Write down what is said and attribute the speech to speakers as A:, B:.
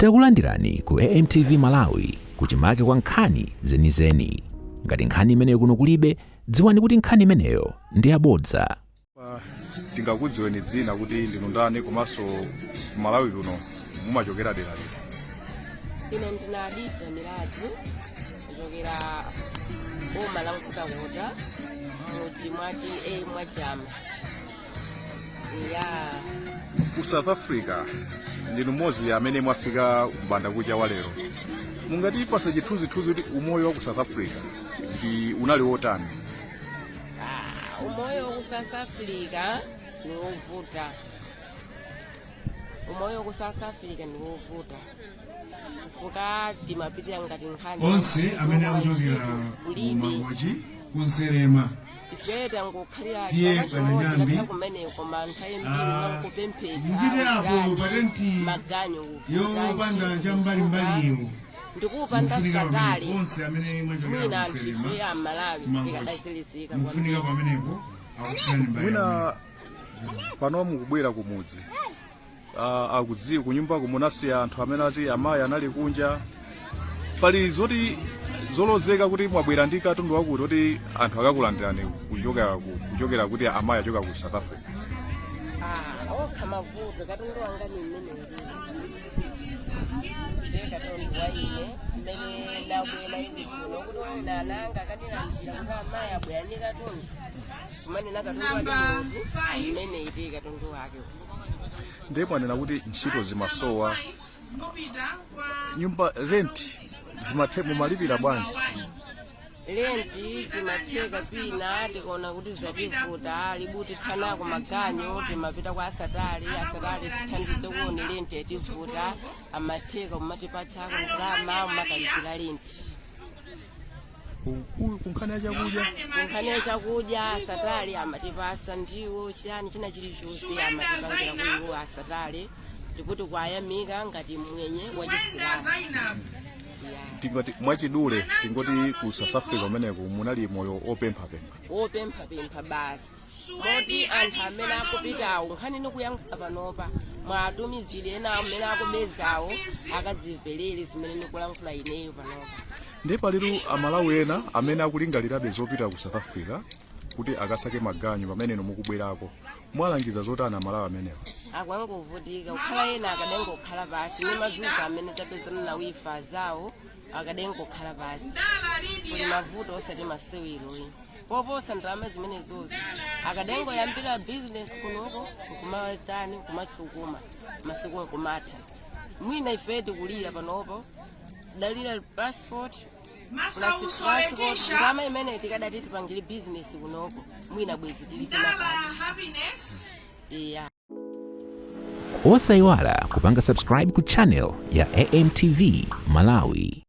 A: Takulandirani ku AMTV Malawi, kuchimake kwa nkhani zenizeni. Ngati nkhani imeneyo kuno kulibe, dziwani kuti nkhani imeneyo ndi yabodza.
B: Tingakudziweni dzina kuti ndinu ndani, komanso Malawi kuno mumachokera dera liti?
C: Ine ndine Adija Miraji, kuchokera boma la Nkhotakota, mudzi mwati a Mwajama ya.
B: Ku South Africa ndinu mmodzi amene mwafika mbanda kucha wa lero. Mungatipasa chithunzithunzi kuti umoyo wa ku South Africa ndi unali wotani?
C: Ah, umoyo ku South Africa ni wovuta. Umoyo ku South Africa ni wovuta chifukwa timapitira ngati nkhani
D: Onse amene akuchokera ku
C: kulibe.
D: Mangochi, kunserema,
C: Ife tangokhalira
D: Tiye
C: chaka chimodzi.
D: Bwana Nyambi.
C: Takhala kumeneko, koma nthawi mbiri nkupemphetsa.
D: Mupite apo patenti
C: maganyo kuvuta,
D: yopanda
C: ntchito
D: cham'mbalimbaliyo.
C: Ndikupanda
D: Mufunika pamenepo
C: satali.
D: onse amene mwachokera
C: Mwina
D: kuserema,
C: anthu ife Amalawi
D: Mangochi,
C: tikadazirizika.
D: Mufunika pamenepo, akufuna mbali.
B: Mwina pano mukubwera kumudzi, akudziwa kunyumbako munasiya anthu amene ati amayi anali kunja. Pali zoti zolozeka kuti mwabwera ndi katundu wakuti kuti anthu akakulandirani kuchokera kuti amayi achoka ku South Africa?
C: Ah, okha mavuto. Katundu wanga ni mmene ulili, ndiye katundu wa ine mmene nabwera ine kuno, kuti ona ananga akanilandira kuti amayi abwera ni katundu, kumanena katundu wake kuti mmene iti katundu wake.
B: Ndiye mwanena kuti ntchito zimasowa, nyumba rent zimathe, mumalipira bwanji?
C: Renti timatheka pina tikaona kuti zativuta, libuti thanako maganyo, timapita kwa asatali: "Asatali, tithandize kuone, renti yativuta." Amatheka kumatipatsako ndalama, umakalipira renti.
B: Kunkhani ya chakudya?
C: Kunkhani ya chakudya, asatali amatipasa ndiwo, chiyani, china chilichonse amatipangira kuiwo asatali, tikuti kwayamika ngati mwenye wachisilamu.
B: Tingoti mwachidule, tingoti ku South Africa kumeneko munali moyo opemphapempha?
C: Wopemphapempha basi, moti anthu amene akupitawo, nkhani nikuyankhula panopa, mwatumizire ena amene akubezawo akadzimverere zimene nikulankhula ineyo panopa.
B: Ndiye palitu Amalawi ena amene akulingalirabe zopita ku South Africa kuti akasake maganyu. Pamene inu mukubwerako, mwalangiza zotani Amalawi amenewo?
C: Akwangovutika kukhala ena akadengokhala pasi ni mazuka amene tapezana nawo ifa zawo, akadengokhala pasi kuli mavuto osati masewero poposa ndalama zimenezozo. Akadengoyambira bizinesi kunoko, nkumatani, nkumatsukuma masiku nkumatha. Mwina ife tikulira panopo, tidalira passport plus passport. Ndalama imene tikadati tipangire bizinesi kunoko, mwina bwezi tili pinapati, iya.
A: Osayiwala kupanga subscribe ku channel ya AMTV Malawi.